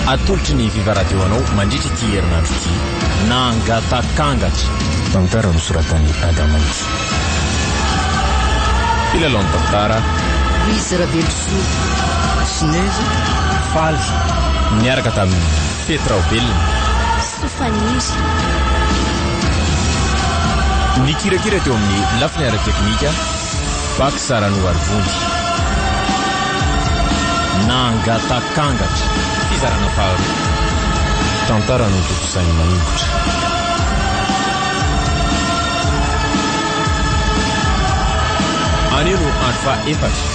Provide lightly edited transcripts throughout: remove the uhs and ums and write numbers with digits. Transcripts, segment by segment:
Atolotry ny Viva Radio anao mandritra ity herinandro ity. Nangatak'angatra. Tantara nosoratan'i Adamainty. Mpilalao ny tantara. Louise Ravelosoa. Sinezy. Faly. Niaraka tamin'i Fety Raobelina. Soa Faniry. Nikirakira teo amin'ny lafiny ara-teknika, Bax Ranoarivony. Nangatak'angatra. Fizarana faharoa. Tantara notontosain'i Maningotra. Anio no andro faha-efatra.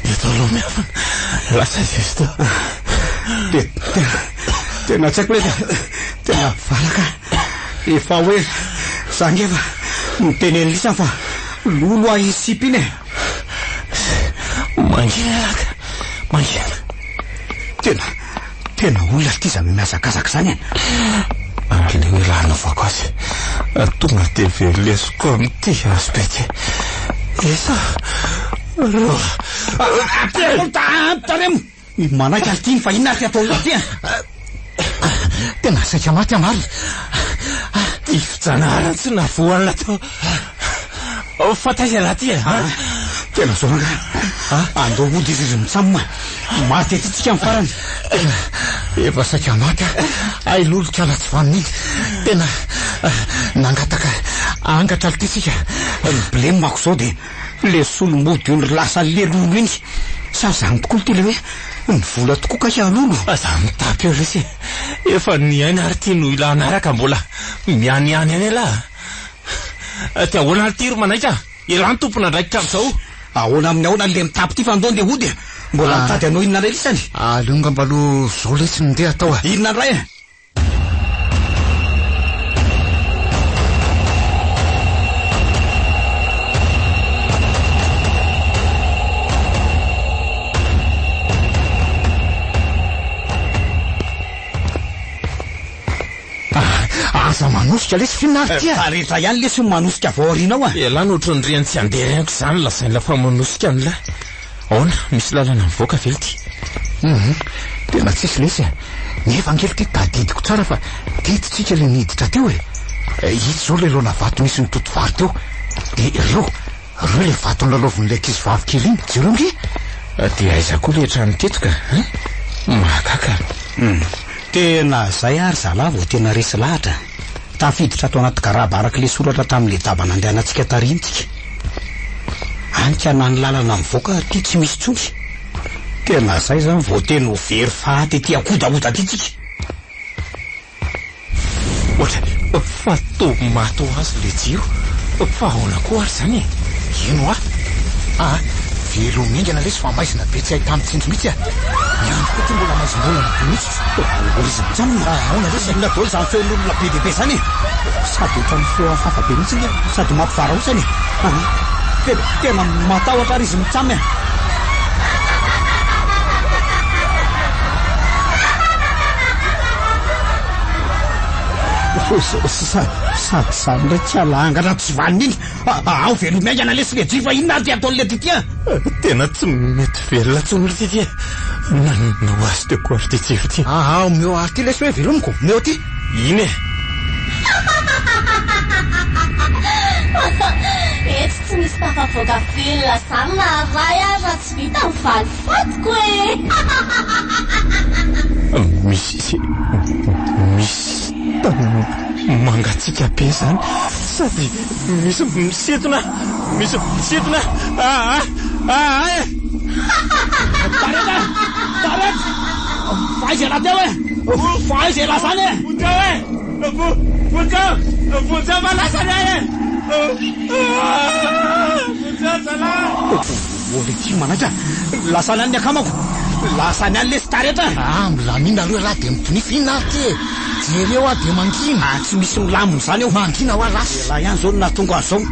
Eto aloha miafina. Lasa juste. Dia tena tena tsy haiko ilay tena valaka. Efa hoe za nge fa miteny an'lisany fa lolo ahy iny sipa iny e. Mangina ialahy ka. Mangina. Tena Tena olona ity izany mihazakazaka izany e! Aleo ialahy hanaovako azy. Tonga dia velesiko amin'ity hazo be ity. Esa! Roa. Telo! Taremo! Manaiky ary ity fa inona ary ity ataonao ity e? Tena saika maty aho marina. Tifi-janahary tsy nahavoa an'ilay tao. Fa taiza ialahy ity e? Tena zao rangahy. Andao hody izy izy mitsam. Maty aty tsika amin'ny farany. Efa saika maty aho. Hay lolika ala tsy vanona iny. Tena nangataka angatra aloha ity tsika. Ny blem-ako izao dia le solomody ondry lasa lelolo iny. Sa zany tokoa ity le hoe ny vola tokoa kay alolo? Aza mitapy eo lesy e. Efa niaina ary ity no ilana araka mbola mianiany ihany ialahy. Dia ahoana ary ity ry Manaitra? Ialahy no tompon'andraikitra amin'izao. Ahoana amin'ny ahoana le mitapy ity fa andao ndeha hody e. Mbola mitady hanao inona indray lisany? Aleo angamba aloha zao lesy no ndeha atao e. Inona indray e? Aza manosika lesy f'inona ary ty a! Taretra ihany lesy ny manosika avy ao aoriana ao a! Ialahy no ohatran'ny rian'ny tsy handeha reniko izany lazain'lah fa manosika an'lah. Ahoana, misy lalana mivoaka ve ity? Hum, tena tsisy lesy a! Nefa ange ity tadidiko tsara fa teto tsika le niditra teo e! Itsy izao le laona vato nisy nitoto vary teo, de ireo, ireo le vato nolalaovin'ilay ankizy vavy kely iny, jereo ange! Dia aiza koa le trano teto ka, hein? Mahagaga. Hum, tena zay ary zalahy vao tena resy lahatra. Tafiditra ato anaty garaba araka le soratra tamin'le daba nandehanantsika tary iny tsika. Any ka na ny lalana mivoaka ary ty tsy misy intsony. Tena zay zany vao tena ho very faty ety ankodahoda aty tsika. Ohatra fa toa maty ho azy le jiro. Fa ahoana koa ary zany e? Ino hoa? Aa, velomy haingana lesy fa maizina be tsy ahità mitsinjo mihitsy a! Ny andro koa ty mbola maizim-bolana be mihitsy. Mbola izy mijanona. Ahoana lesy e? Inona daholo izany feon'olona be dia be izany e? Sady ohatran'ny feo hafahafa be mihitsy nge, sady mampivarahontsana e! Aa, tena, tena matahotra ary izy mitsam e! Sady izany indray tsy alangana tsy vanona iny. Ao velomy haingana lesy le jiro fa inona ary ty ataon'le ty a? Tena tsy mety velona intsony ry ty a. Naninona ho azy teo koa ry ty jiro ty? Aa omeo ahy ty lesy hoe velomiko, omeo ty. Iny e. Eto tsy misy tafavoaka velona zany na ray ary raha tsy vita ny valifatiko e! Misy misy tany mangatsiaka be zany sady misy misintona misy misintona aa aa e! Tareta! Tareta! Fa aiza ialahy teo e? Fa aiza ialahy zany e? Vonjeo e! Vonjeo! Vonjeo fa lasa ny ahy e! Vonjeo zalahy! Mbola ity manaitra. Lasa any ny akamako. Lasa any lesy taretra. Ah, milamina aloha ialahy dia mitonify. Inona ary ity e? Jereo aho dia mangina. Ah, tsy misy milamina izany eo. Mangina hoa lasa. Ialahy ihany izao no nahatonga an'izao.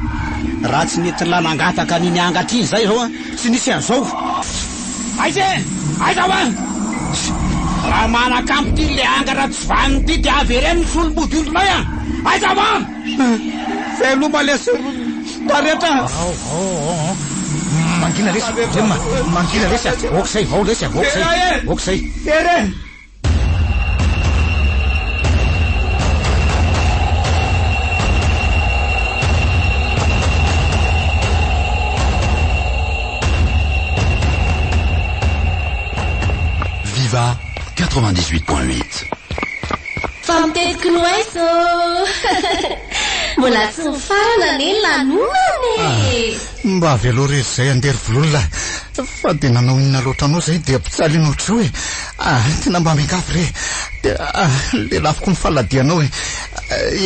Raha tsy nentin'lah nangataka an'iny angatra iny izay izao, tsy nisy an'izao. Aiza e? Aiza hoa? Raha manakambo ity le angatra tsy vanona ity dia avereno ny solom-bodiondrinay a! Aiza va? Veloma lesy taretra. Ao, ao, ao, ao. Mangina lesy, Blema, mangina lesy a. Ok'izay, ao lesy a, ok'izay, ok'izay. Tere. Viva 98.8. Fa mitetiky no aiza ô! Mbola tsy nifarana anie ny lanonana e! Mba avelao re izay andeha ry vololona fa dia nanao inona loatra anao izay dia ampijaliana ohatr'izao e! Ah, tena mba miangavy re! Dia ah, lelafiko ny faladianao e!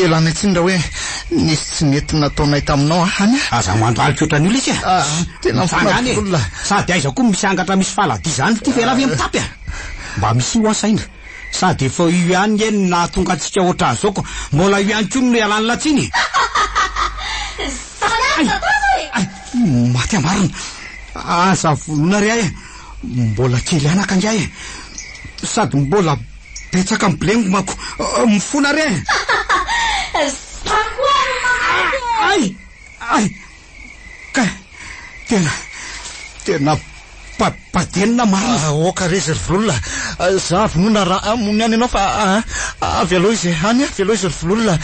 Ialana tsiny raha hoe nisy tsy nety nataonay taminao any a! Aza mandalika ohatran'io lesy e! Ah, tena Mitsangana e! mifonona. Sady aiza koa misy angatra misy faladia izany ity fa ialahy ve mitapy a! Mba misy io asaina. Sady efa io ihany nge no nahatonga antsika ohatran'izao ko mbola io ihany koa no ialany tsiny e! Zany ary zatovo e! Ay, maty amarina. Aza vonoina re ahy e! Mbola kely anaka angahy e! Sady mbola betsaka ny bilengomako. Mifona re e! Za koa no maty e! Ay! Ay! Ka tena tena badenina marina. Ah, oka re izy ry vololona. Za vonoina raha hamono ihany ianao fa avelao izy any, avelao izy ry vololona.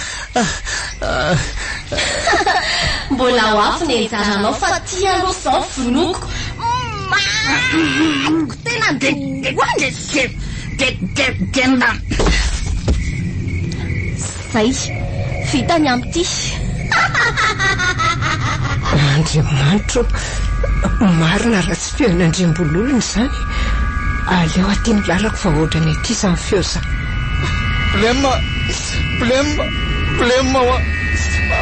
Mbola ho avy ny anjaranao fa ty aloha izao vonoiko. Matiko tena androany. Zay, vita ny amin'ity. Andriamanitro, marina raha tsy feon'Andriambololona izany. Aleo aty ny lalako fa ohatran'ny aty izany feo izany. Blema, blema, blema hoa.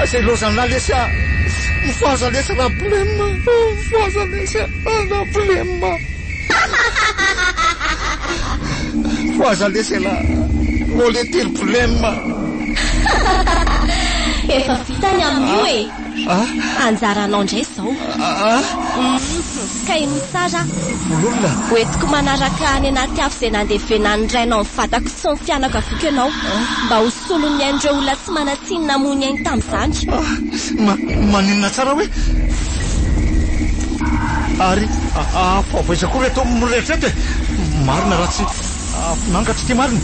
Aza ilaozan'lah lesy ah. Mifohaza lesy raha blema. Mifohaza lesy raha blema. Mifohaza lesy elah. Mbola ety ry blema. Efa vita ny amin'io e. Anjaranao indray izao. Ka henoy tsara aho. Vololona. Hoentiko manaraka any anaty afo izay nandevenan'ny rainao ny vatako sy ny fianakaviako ianao. Mba ho solon'ny ain'ireo olona tsy manan-tsiny namoy ny ainy tamin'izany. Maninona tsara hoe? Ary afo avy aiza koa ireto mirehitra ireto e? Marina raha tsy afon'angatra ity marina.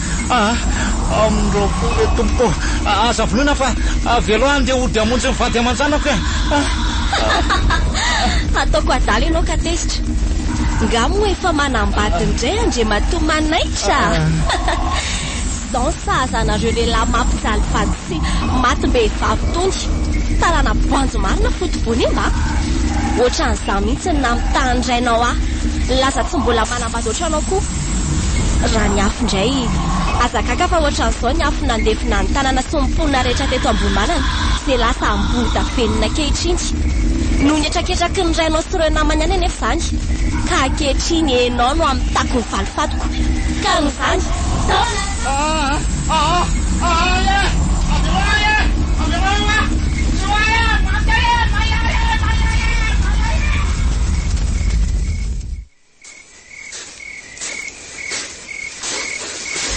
Amindrao fo re tompoko ô. Aza vonoina fa avelao handeha hody hamonjy ny vady aman-janako e. Ataoko adala ianao ka tezitra. Nga moa efa manambady indray Andriamatoa Manaitra? Izao ny sahaza anareo lehilahy mampijaly vady sy matim-behivavy tony. Tarana banjo marina foto-bonimba a! Ohatran'izaho mihitsy ny namitahan'ny rainao ahy. Nilaza tsy mbola manambady ohatranao koa. Raha ny afo indray, aza gaga fa ohatran'izao ny afo nandevona ny tanàna sy ny mponina rehetra teto Ambohimanana, izay lasa Ambohidavenona ankehitriny. Noho ny hetraketraky ny rainao sy ireo namany ihany anefa izany, ka ankehitriny ianao no hamitako ny valifatiko. Ka noho izany, taona.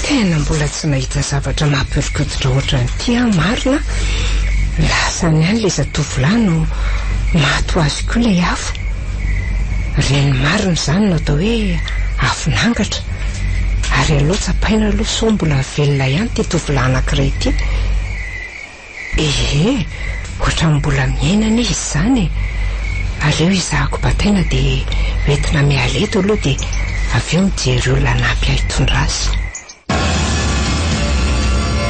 Tena mbola tsy nahita zavatra mampihoron-koditra ohatran'ity aho marina a! Lasa any ihany ilay zatovolahy no maty ho azy koa ilay afo. Ireny marina izany no atao hoe afon'angatra. Ary aleo tsapaina aloha sao mbola velona ihany ity tovolahy anankiray ity. Ehe, ohatran'ny mbola miaina anie izy izany e! Aleo hizahako bataina dia hoentina miala eto aloha dia avy eo mijery olona hanampy ahy hitondra azy.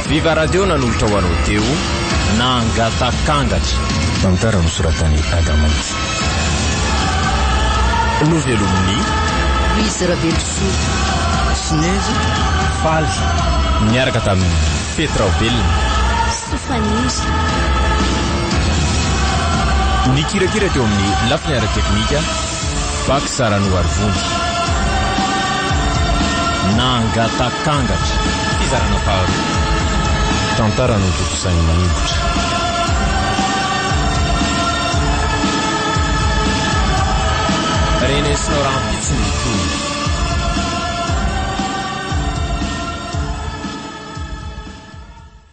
Viva Radio nanolotra ho anao teo Nangatakangatra. Tantara nosoratan'i Adamanty. Novelomin'i. Louise Ravelosoa. Sinezy Faly. Niaraka tamin'i Fety Raobelina. Sofaniry. Nikirakira teo amin'ny lafiny ara-teknika, Bax Ranoarivony. Nangatakangatra. Fizarana faharoa. Tantara notontosain'i Maningotra. Renesinao rahampitso ny tohiny.